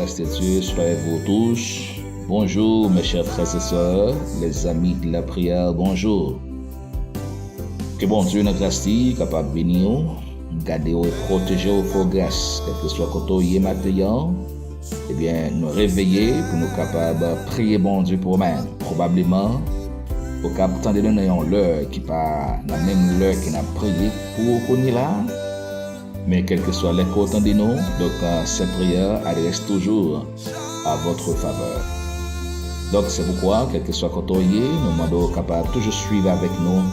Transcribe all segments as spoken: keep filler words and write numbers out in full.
Grâce de Dieu soit avec vous tous. Bonjour, mes chers frères et sœurs, les amis de la prière, bonjour. Ke Bondye nan gras li kapab beni w, gade w e pwoteje w, fè w gras, kèlkeswa kote w ye maten an. Ebyen, nou reveye pou nou kapab priye Bondye pou ou menm. Pwobableman, ou kab tande nou nan yon lè ki pa nan menm lè ke n ap priye pou ou kounye la. Men kèlkeswa lè ke w tande nou, donk, euh, cette prière adresse toujours à votre faveur. Donk, se poukwa, kèlkeswa kote w ye, nou mande w kapab toujou swiv avèk nou.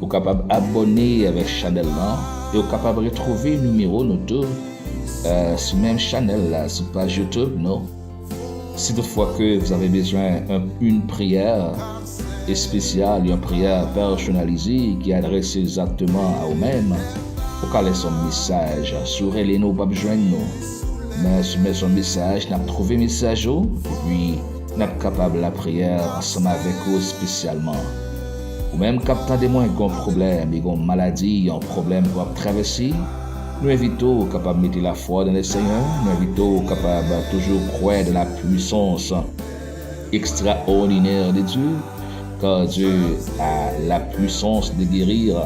Ou kapab abòne avèk chanèl lan e ou kapab retwouve nimewo nou tou, euh, sou menm chanèl la, sou paj YouTube nou. Si toutefois que vous avez besoin un- une prière spéciale, une prière personnalisée qui est adressée exactement à vous-même, ou ka lese yon mesaj. Si w rele nou, ou p ap jwenn nou. Men si w lese yon mesaj, n ap twouve mesaj ou, epi n ap kapab lapriyè ansanm avèk ou espesyalman. Ou menm k ap tande mwen, gen yon pwoblèm, gen yon maladi, yon pwoblèm ke w ap travèse, nou envite w kapab mete lafwa dans le Seigneur, nou envite w kapab toujou kwè dans la puissance extraordinaire de Dieu, car Dieu a la puissance de guérir,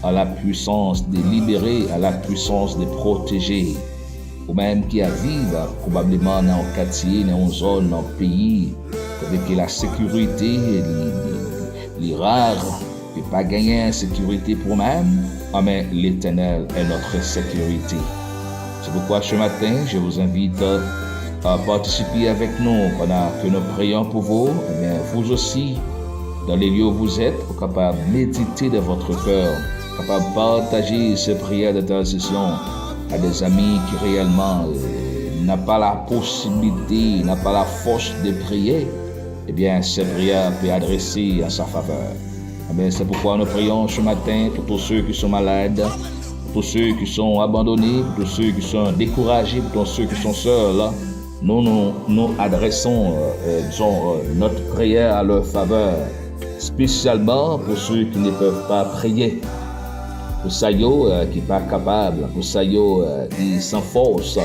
a la puissance de libérer, a la puissance de protéger. Ou menm ki ap viv pwobableman nan yon katye, nan yon zòn, nan yon peyi, kote ke la sekirite li, li, li rar, e pa genyen sekirite pou ou menm, anben, Letènèl est notre sécurité. C'est pourquoi ce matin, je vous invite à participer avec nous pendant que nous prions pour vous. Eh bien, vous aussi, dans les lieux où vous êtes, vous capable méditer dans votre cœur, capable partager ces prières d'intercession à des amis qui réellement, euh, n'a pas la possibilité, n'a pas la force de prier. Eh bien, ces prières peuvent adresser en sa faveur. Eh bien, c'est pourquoi nous prions ce matin pour tous ceux qui sont malades, pour tous ceux qui sont abandonnés, pour tous ceux qui sont découragés, pour tous ceux qui sont seuls. Nous, nous, nous adressons, euh, euh, disons, euh, notre prière à leur faveur, spécialement pour ceux qui ne peuvent pas prier. Pou sa yo, euh, ki pa kapab, pou sa yo, euh, ki san fòs,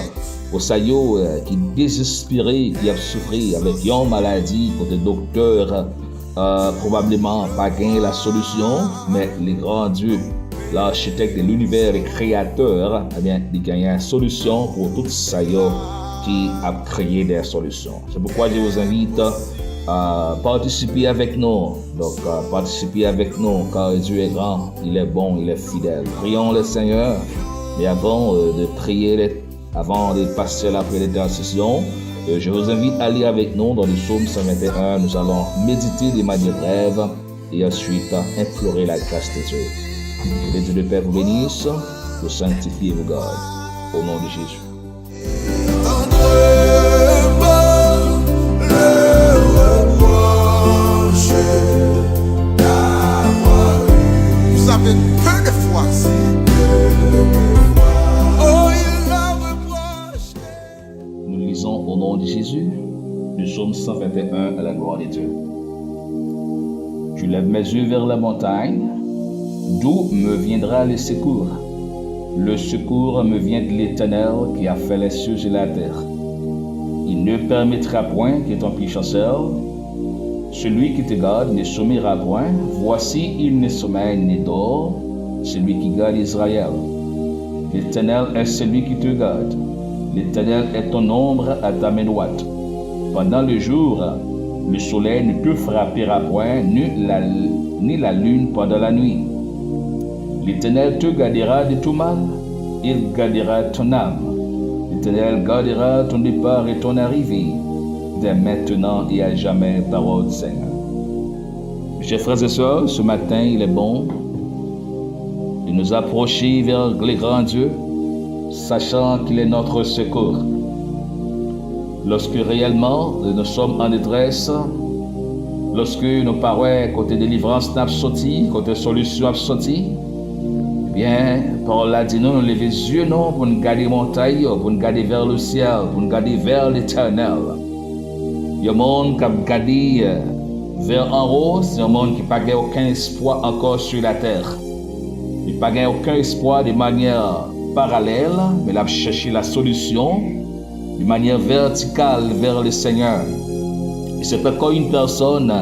pou sa yo, euh, ki dezespere, ki ap soufri avèk yon maladi kote doktè, euh, pwobableman pa gen la solisyon, men le grand Dieu, l'architecte de l'univers, le créateur, ebyen, li genyen solisyon pou tout sa yo ki ap kreye de solisyon. C'est pourquoi je vous invite à participer avec nous. Donc, euh, participez avec nous, car Dieu est grand, il est bon, il est fidèle. Prions le Seigneur. Mais avant, euh, de prier, avant de passer à la prière d'intercession, euh, je vous invite à lire avec nous dans le psaume cent vingt et un. Nous allons méditer de manière brève et ensuite implorer la grâce de Dieu. Que le Dieu de paix vous bénisse, vous sanctifie et vous garde. Au nom de Jésus. Vous savez, peu de fois, oh, il a reproché. Nous lisons au nom de Jésus, le psaume cent vingt et un à la gloire de Dieu. Je lève mes yeux vers la montagne, d'où me viendra le secours? Le secours me vient de l'Éternel qui a fait les cieux et la terre. Il ne permettra point que ton pied chancelle. Celui qui te garde ne sommeillera point. Voici, il ne sommeille ni dort, celui qui garde Israël. L'Éternel est celui qui te garde. L'Éternel est ton ombre à ta main droite. Pendant le jour, le soleil ne te frappera point, ni la, ni la lune pendant la nuit. L'Éternel te gardera de tout mal, il gardera ton âme. L'Éternel gardera ton départ et ton arrivée, dès maintenant et à jamais, parole du Seigneur. Mes chers frères et sœurs, ce matin, il est bon de nous approcher vers le grand Dieu, sachant qu'il est notre secours. Lorsque réellement nous sommes en détresse, lorsque nou pa wè kote delivrans n ap soti, kote solisyon ap soti, ebyen, pawòl la di nou, nou leve zye nou pou n gade montay yo, pou n gade vers le ciel, pou n gade vers l'Éternel. Yon moun k ap gade, euh, vers en haut, se yon moun ki pa gen okenn espwa ankò sur la terre. Li pa gen okenn espwa de manyè paralèl, men l ap chèche la solisyon de manière verticale vers le Seigneur. Et c'est encore une personne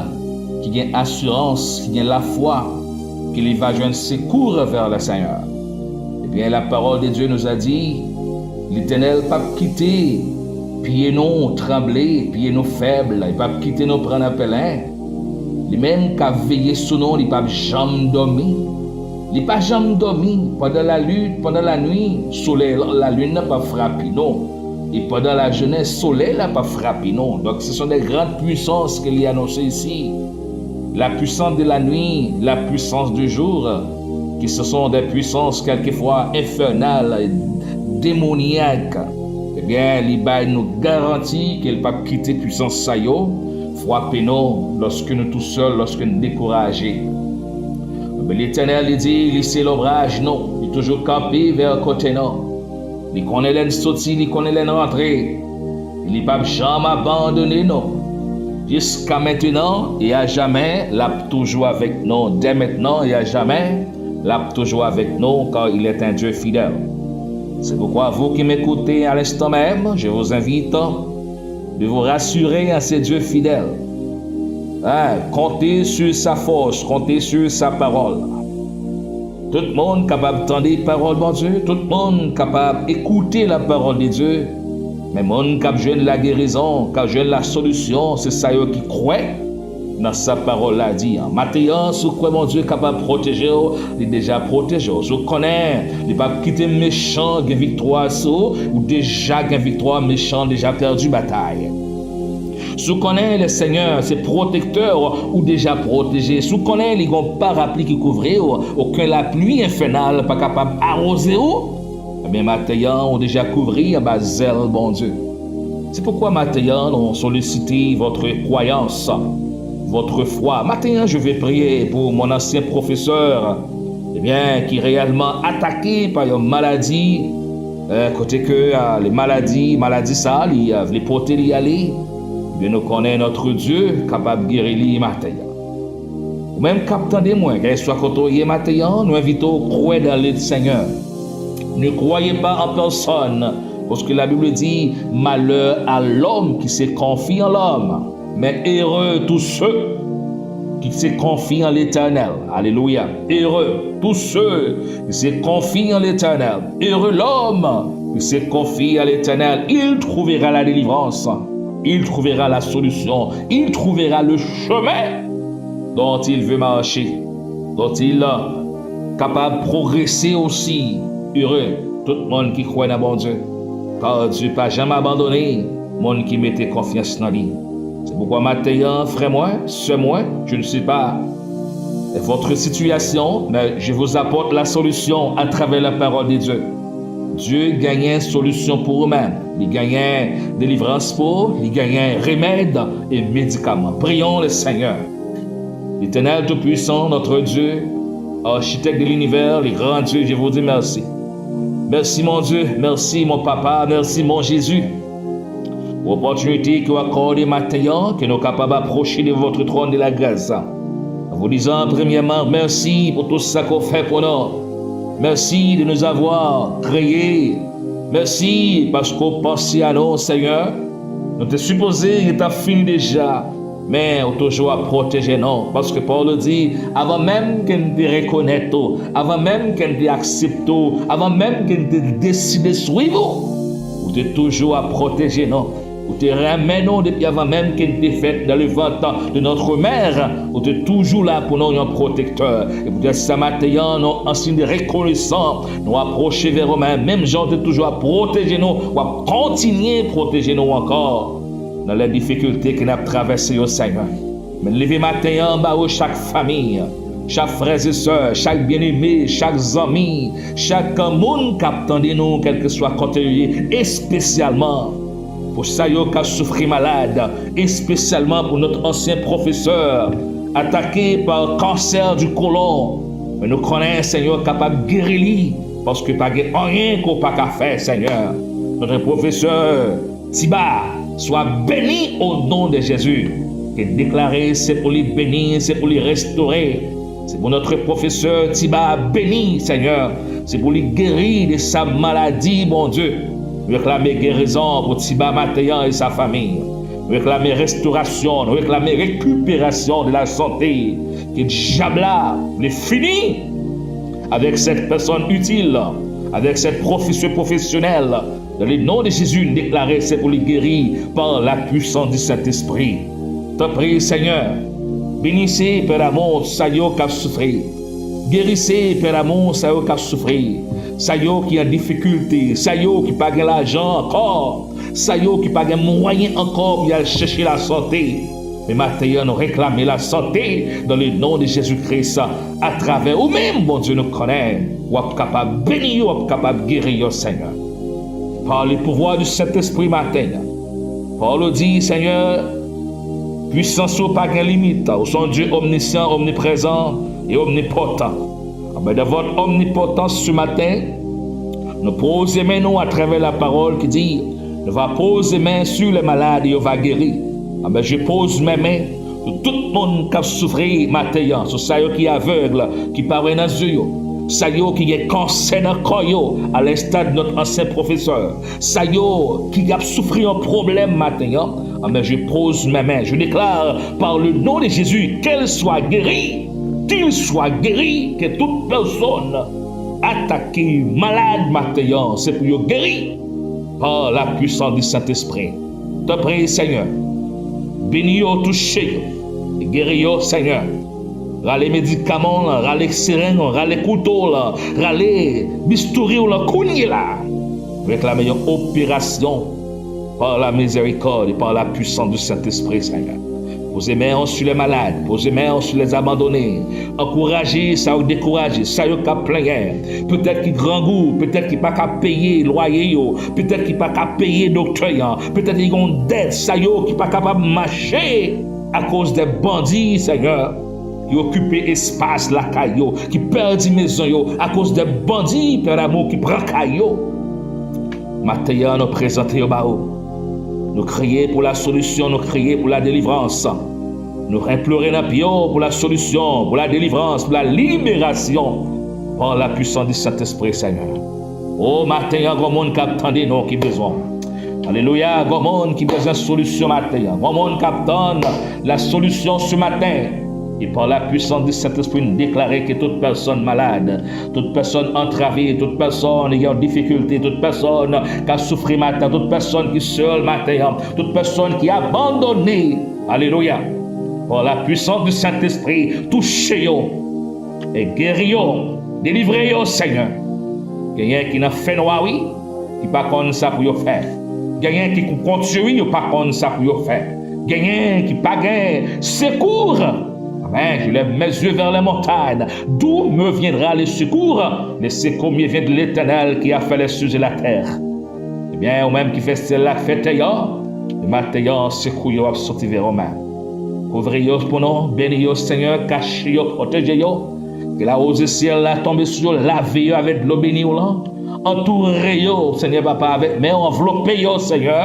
qui gen asirans, ki gen lafwa, ke li va jwenn sekou vers le Seigneur. Ebyen, la parole de Dieu nous a dit, Letènèl p ap kite pye nou tranble, pye nou fèb, li p ap kite nou pran nan pèlen. Li menm k ap veye sou nou, li p ap janm dòmi. Li pa janm dòmi pandan lalin, pandan lanwi, solèy, lalin nan p ap frape nou. E pandan lajounen, solèy la p ap frape nou. Donc, ce sont des grandes puissances que li anonse ici. La puissance de la nuit, la puissance du jour, qui ce sont des puissances quelquefois infernales, démoniaques. Ebyen, li bay nou garanti ke l p ap kite pwisans sa yo frape nou lòske nou tousèl, lòske nou dekouraje. Men Letènèl, li di, li se lonbraj nou, li toujou kanpe vè kote nou. Li konnen lè n soti, li konnen lè n rantre. Li p ap janm abandone nou. Jiska mentenan e a jamè, l ap toujou avèk nou. Dè mentenan e a jamè, l ap toujou avèk nou, car il est un Dieu fidèle. C'est pourquoi vous qui m'écoutez à l'instant même, je vous invite de vous rassurer en ce Dieu fidèle. Hein, comptez sur sa force, comptez sur sa parole. Tout moun kapab tande pawòl Bondye, tout moun kapab ekoute la parole de Dieu. Men moun k ap jwenn lagerizon, k ap jwenn lasolisyon, se sa yo ki kwè nan sa pawòl la di an. Maten an, si w kwè Bondye kapab pwoteje w, li deja pwoteje w. Si w konnen li p ap kite mechan gen viktwa sou ou, ou deja gen viktwa, mechan deja pèdi batay. Si w konnen Lesenyè se pwotektè w, ou deja pwoteje. Si w konnen li gon parapli ki kouvri w, okenn lapli enfènal pa kapab awoze w, ebyen, maten an, ou deja kouvri anba zèl Bondye. C'est pourquoi matin, nous sollicitons votre croyance, votre foi. Matin, je vais prier pour mon ancien professeur, eh bien, qui réellement attaqué par une maladie, euh, kote ke euh, li maladi, maladi sa li euh, vle pote li ale, ebyen, nou konnen notre Dieu kapab geri li maten an. Ou menm k ap tande mwen, kèlkeswa kote w ye maten an, nou envite w kwè dans le Seigneur. Ne croyez pas en personne, parce que la Bible dit, malheur à l'homme qui se confie en l'homme, mais heureux tous ceux qui se confient en l'Éternel. Alléluia. Heureux tous ceux qui se confient en l'Éternel. Heureux l'homme qui se confie à l'Éternel. Il trouvera la délivrance. Il trouvera la solution. Il trouvera le chemin dont il veut marcher, dont il kapab pwogrese osi. Ere tout moun ki kwè nan Bondye, kar Dye pa janm abandone moun ki mete konfyans nan li. Se poukwa maten an, frè mwen, sè mwen, je ne sais pas votre situation, mais je vous apporte la solution à travers la parole de Dieu. Dye genyen solisyon pou ou menm. Li genyen delivrans pou ou, li genyen remèd e medikaman. Prions le Seigneur. L'Éternel Tout-Puissant, notre Dieu, architecte de l'univers, le grand Dieu, je vous dis merci. Merci mon Dieu, merci mon Papa, merci mon Jésus. Pou opòtinite ke w akòde maten an, ke nou kapab apwoche de votre trône de la grâce. En vous disant premièrement merci pour tout ça qu'on fait pour nous. Merci de nous avoir créés. Mèsi paske w panse a nou, Senyè. Nou te sipoze ret ap fini deja, men ou toujou ap pwoteje nou. Paske pawòl ou di, avan menm ke n te rekonèt ou, avan menm ke n te aksepte ou, avan menm ke n te deside swiv ou, ou te toujou ap pwoteje nou. Ou te renmen nou depi avan menm ke n te fèt dans le ventre de notre mère. Ou te toujou la pou nou, yon pwotektè. E poutèt sa maten an, nou an siy de rekonesan, nou apwoche vè ou, men menm jan ou te toujou ap pwoteje nou, w ap kontinye pwoteje nou ankò nan lè difikilte ke n ap travèse yo, Senyè. Men leve maten an, ba ou chak fanmi, chak frè e sè, chak byeneme, chak zanmi, chak moun k ap tande nou, kèlkeswa kote yo ye, espesyalman pou sa yo k ap soufri malad, espesyalman pou notre ancien professeur, attaqué par cancer du côlon. Men nou konnen Senyè kapab geri li, paske pa gen anyen ke w pa ka fè, Senyè. Notre professeur Tiba, swa beni o non de Jezi. Ke deklare se pou li beni, se pou li restore. Se pou notre professeur Tiba beni, Senyè. Se pou li geri de sa maladi, Bondye. Nou reklame gerizon pou Tiba Mateyan e sa fanmi. Nou reklame restorasyon, nou reklame rekiperasyon de la sante ke dyab la vle fini avèk sèt pèsonn itil, avèk sèt pwofesè pwofesyonèl. Dans le nom de Jésus, nou deklare se pou li geri par la puissance du Saint-Esprit. Tanpri, Senyè, benise, Pè damou, sa yo k ap soufri. Gerise, Pè damou, sa yo k ap soufri. Sa yo ki an difikilte, sa yo ki pa gen lajan ankò, sa yo ki pa gen mwayen ankò pou y al chèche lasante. Men maten an, nou reklame lasante dans le nom de Jésus-Christ. Atravè ou menm, Bondye, nou konnen w ap kapab beni yo, w ap kapab geri yo, Senyè. Par le pouvoir du Saint-Esprit maten an. Pawòl ou di, Senyè, pwisans ou pa gen limit. Ou se yon Dye omnisyan, omniprezan e omnipotan. Anben, dans votre omnipotence ce matin, nou poze men nou atravè lapawòl ki di, nou va poze men sur les malades, yo va geri. Anben, je pose mes mains sou tout moun k ap soufri maten an, sou sa yo ki avèg, ki pa wè nan zye yo, sa yo ki gen kansè nan kò yo, à l'instar de notre ancien professeur, sa yo ki ap soufri yon pwoblèm maten an, anben, je pose mes mains, je déclare par le nom de Jésus, qu'elle soit guérie, qu'il soit guéri, que toute personne atake, malad maten an, se pou yo geri par la puissance du Saint-Esprit. Tanpri, Senyè, beni yo, touche yo, geri yo, Senyè. Rale medikaman w lan, rale sereng w lan, rale kouto w lan, rale bistouri w lan kounye la. Reklame yon operasyon par la miséricorde et par la puissance du Saint-Esprit, Senyè. Poze men w sou lè malad, poze men w sou lè abandone. Ankouraje sa yo dekouraje, sa yo k ap plenyen. Petèt ki grangou, petèt ki pa ka peye lwaye yo, petèt ki pa ka peye doktè an, petèt ki gen yon dèt, sa yo ki pa kapab mache akoz de bandi, Senyè, ki okipe espas lakay yo, ki pèdi mezon yo akoz de bandi, Pè damou, ki pran kay yo. Maten an, nou prezante yo ba ou. Nou kriye pou la solisyon, nou kriye pou la delivrans. Nou enplore nan pye w pou la solisyon, pou la delivrans, pou la liberasyon, par la puissance du Saint-Esprit, Senyè. O maten an, gon moun k ap tande nou ki bezwen. Alelouya, gon moun ki bezwen solisyon maten an. Gon moun k ap tann la solution ce matin. Et par la puissance du Saint-Esprit, nou deklare ke tout pèsonn malad, tout pèsonn antrave, tout pèsonn ki an difikilte, tout pèsonn k ap soufri maten, tout pèsonn ki sèl maten an, tout pèsonn ki abandone. Alelouya. Par la puissance du Saint-Esprit, touche yo e geri yo, delivre yo, Senyè. Genyen ki nan fènwa, wi, ki pa konn sa pou yo fè. Genyen ki kou kont yo, wi, yo pa konn sa pou yo fè. Genyen ki pa gen sekou. Amen. Je lève mes yeux vers les montagnes. D'où me viendra le secours? Le secours me vient de l'Éternel qui a fait les cieux et la terre. Ebyen, ou menm ki fè syèl la, fè tè a, e maten an, sekou yo ap soti vè ou menm. Kouvri yo pou nou, beni yo, Senyè, kache yo, pwoteje yo. Ke lawozye syèl la tonbe sou yo, lave yo avèk dlo beni w lan. Antoure yo, Senyè Papa, avèk men w, anvlope yo, Senyè.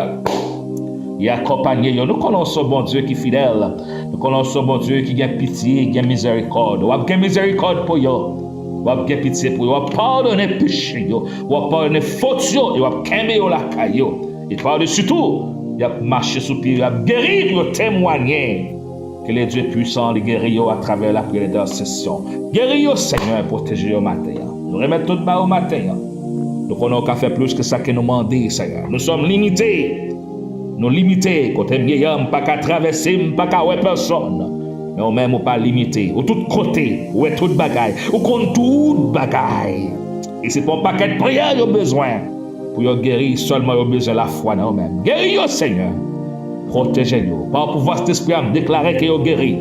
E akonpanye yo. Nou konnen w se yon Bondye ki fidèl. Nou konnen w se yon Bondye ki gen pitye, ki gen mizèrikòd. W ap gen mizèrikòd pou yo. W ap gen pitye pou yo. W ap padone peche yo. W ap padone fot yo e w ap kenbe yo lakay yo. E padesi tou, y ap mache sou pye yo, y ap geri pou yo temwanye ke le Dye pwisan li geri yo atravè lapriyè, entèsesyon. Geri yo, Senyè, pwoteje yo maten an. Nou remèt tout ba ou maten an. Nou konnen w ka fè plis ke sa ke nou mande, Senyè. Nou sòm limite. Nou limite. Kote m ye a, m pa ka travèse, m pa ka wè pèsonn. Men ou menm, ou pa limite. Ou tout kote, ou wè tout bagay. Ou konn tout bagay. E se pa yon pakèt priyè yo bezwen pou yo geri, sèlman yo bezwen lafwa nan ou menm. Geri yo, Senyè. Pwoteje yo. Pa pouvwa Sentespri a, m deklare ke yo geri.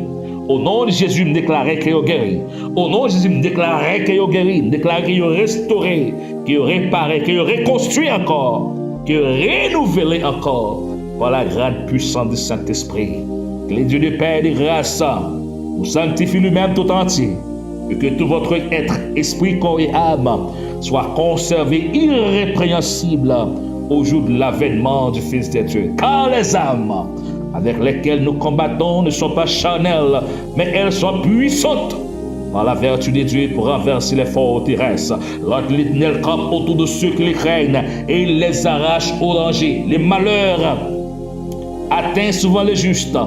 O non de Jezi, m deklare ke yo geri. O non de Jezi, m deklare ke yo geri. M deklare ke yo restore, ke yo repare, ke yo rekonstwi ankò, ke yo renouvle ankò par la grande puissance du Saint-Esprit. Que le Dieu de paix et de grâce vous sanctifie lui-même tout entier, et que tout votre être, esprit, corps et âme soit conservé irrépréhensible au jour de l'avènement du Fils de Dieu. Car les armes avec lesquelles nous combattons ne sont pas charnelles, mais elles sont puissantes Par la vertu de Dieu pour renverser les forteresses. L'ordre de l'Éternel campe autour de ceux qui le craignent et il les arrache au danger. Les malheurs atteignent souvent le juste,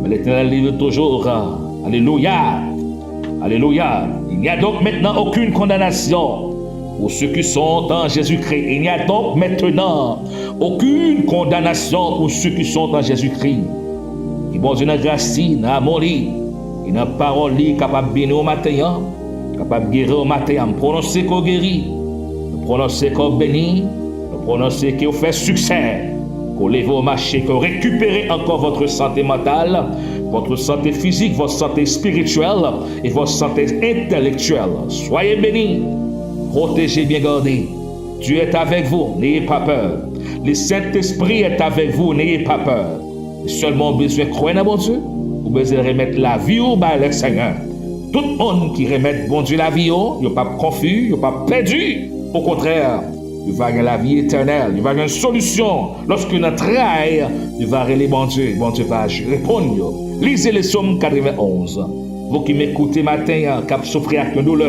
mais l'Éternel livre toujours. Alléluia. Alléluia. Il n'y a donc maintenant aucune condamnation pour ceux qui sont en Jésus-Christ. Il n'y a donc maintenant aucune condamnation pour ceux qui sont en Jésus-Christ. Ke Bondye nan gras li, nan amou li, e nan pawòl li kapab beni w maten an, kapab geri w maten an. M pwononse ke w geri. M pwononse ke w beni. M pwononse ke w fè siksè. Ke w leve w mache, ke w rekipere ankò votre santé mentale, votre santé physique, votre santé spirituelle et votre santé intellectuelle. Soyez bénis. Protégez, bien gardés. Dieu est avec vous, n'ayez pas peur. Le Saint-Esprit est avec vous, n'ayez pas peur. Sèlman ou bezwen kwè nan Bondye, ou bezwen remèt lavi w bay Lesenyè. Tout moun ki remèt Bondye lavi yo, yo p ap konfi, yo p ap pèdi. Okontrè, yo va gen lavi etènèl, yo va gen solisyon. Lòske nan tray, yo va rele Bondye, Bondye va reponn yo. Lisez le psaume quatre-vingt-onze. Vous qui m'écoutez matin an, k ap soufri ak yon doulè,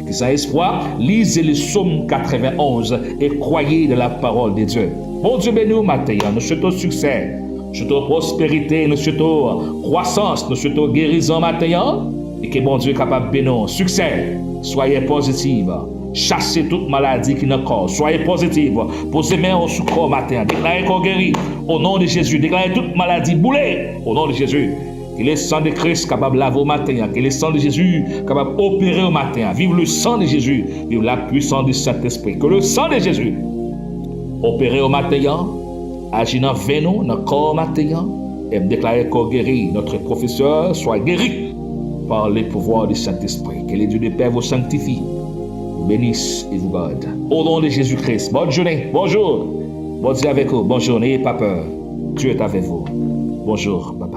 ki san espwa, lisez le psaume quatre-vingt-onze et croyez dans la parole de Dieu. Bondye beni w maten an, nou swete w siksè, nou swete w pwosperite, nou swete w kwasans, nou swete w gerizon maten an, e ke Bondye kapab beni w siksè. Soyez positive. Chase tout maladi ki nan kò. Soyez positive. Poze men w sou kò maten an. Deklare kò geri. O non de Jezi, deklare tout maladi boule. O non de Jezi. Ke le san de Kris kapab lave w maten an. Ke le san de Jezi kapab opere w maten an. Vive le sang de Jésus. Vive la puissance du Saint-Esprit. Que le sang de Jésus opere w maten an. Aji nan venn ou, nan kò w maten an. E m deklare kò geri. Notre professeur soit guéri par le pouvoir du Saint-Esprit. Que le Dieu de paix vous sanctifie, vous bénisse et vous garde. Au nom de Jésus-Christ. Bonne journée. Bonjour. Bondye avèk ou. Bonjou. N'ayez pas peur. Dieu est avec vous. Bonjour. Bye bye.